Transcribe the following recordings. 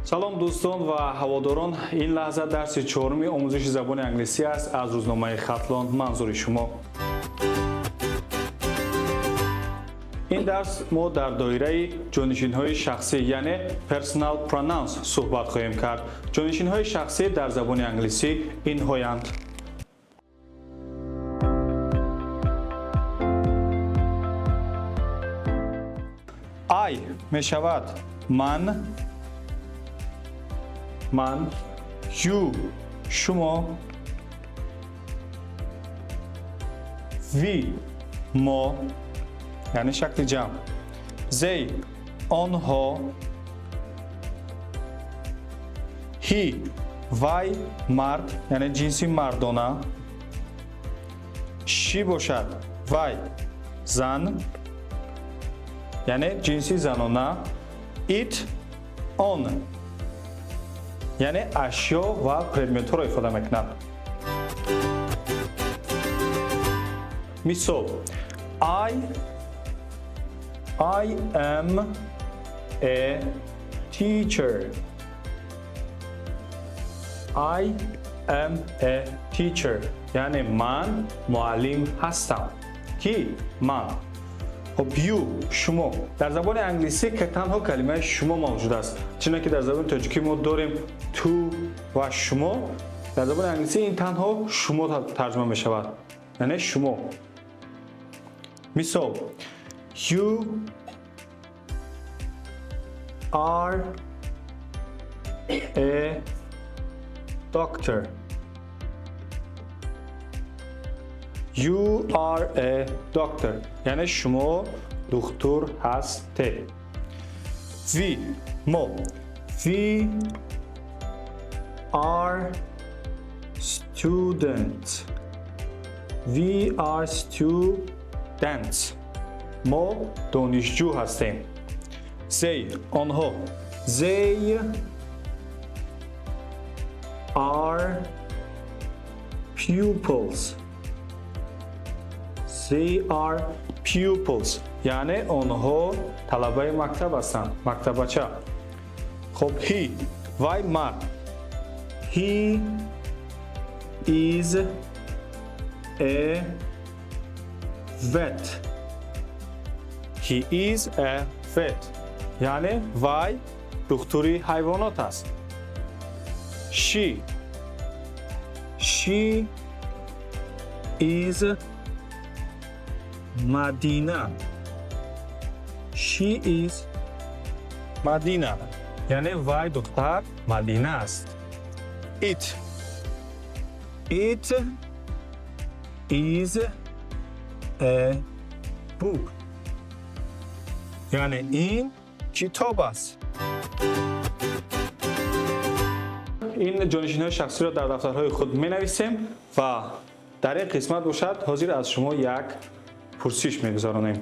Салом, дӯстон ва ҳаводорон. Ин лаҳза дарси чоруми омӯзиши забони англисӣ аст аз рӯзномаи Хатлон манзури шумо. Ин дарс мо дар доираи ҷонишинҳои шахсӣ, яъне personal pronouns суҳбат хоҳем кард. Ҷонишинҳои шахсӣ дар забони англисӣ инҳоянд: I мешавад ман, ман, you шумо, we мо, яъне шакли ҷамъ, they онҳо, he вай мард, яъне ҷинси мардона, she бошад вай зан, яъне ҷинси занона, it он, яъне ашё ва предметҳоро ифода мекунад. Мисол: I am a teacher. I am a teacher. Яъне ман муаллим ҳастам. Ки? Ман. Хоб, you шумо. Дар забони англисӣ ки танҳо калимаи шумо мавҷуд аст. Чунонки дар забони тоҷикӣ мо дорем ту ва шумо, дар забони англисӣ ин танҳо шумо тарҷума мешавад. Яъне шумо. Мисол: You are a doctor. You are a doctor. Яъне шумо духтур ҳастед. We мо. We are students. We are students. Мо донишҷӯ ҳастем. They онҳо. They are pupils. They are pupils. Яъне онҳо талабаи мактаб ҳастанд, мактабача. Хоб, he вай мард. He is a vet. He is a vet. Яъне вай духтури ҳайвонот аст. She. She is Madina. She is Madina. Яъне вай духтар Мадина аст. It. It is a book. Яъне ин китоб аст. Ин ҷонишинҳои шахсиро дар дафтарҳои худ менависем ва дар ин қисмат бошад ҳозир аз шумо як пурсиш мегузаронем.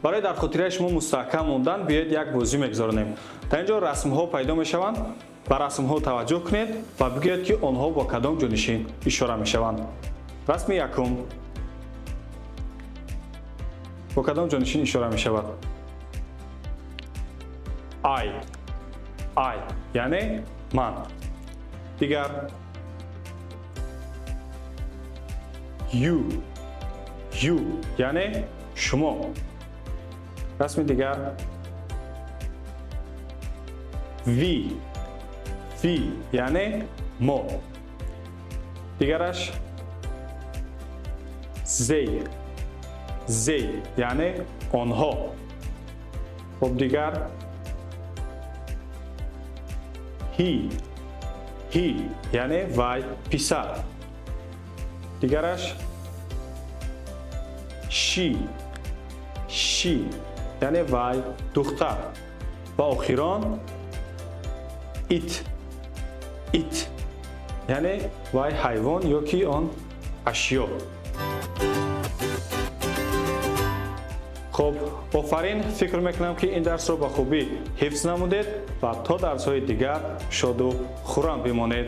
Барои дар хотираи шумо мустаҳкам мондан биёед як бозӣ мегузаронем. Дар ин ҷо расмҳо пайдо мешаванд. Ба расмҳо таваҷҷӯҳ кунед ва бигӯед, ки онҳо бо кадом ҷонишин ишора мешаванд. Расми якум бо кадом ҷонишин ишора мешавад? I. I яъне ман. Дигар you. You яъне шумо. Расми дигар we. We яъне мо. Дигараш they. They яъне онҳо. Хоб, дигар he. He яъне вай писар. Дигараш she. She яъне вай духтар. Ва охирон it. It яъне вай ҳайвон ё ки он ашё. Хоб, офарин, фикр мекунам, ки ин дарсро ба хубӣ ҳифз намудед ва то дарсҳои дигар шоду хуррам бимонед.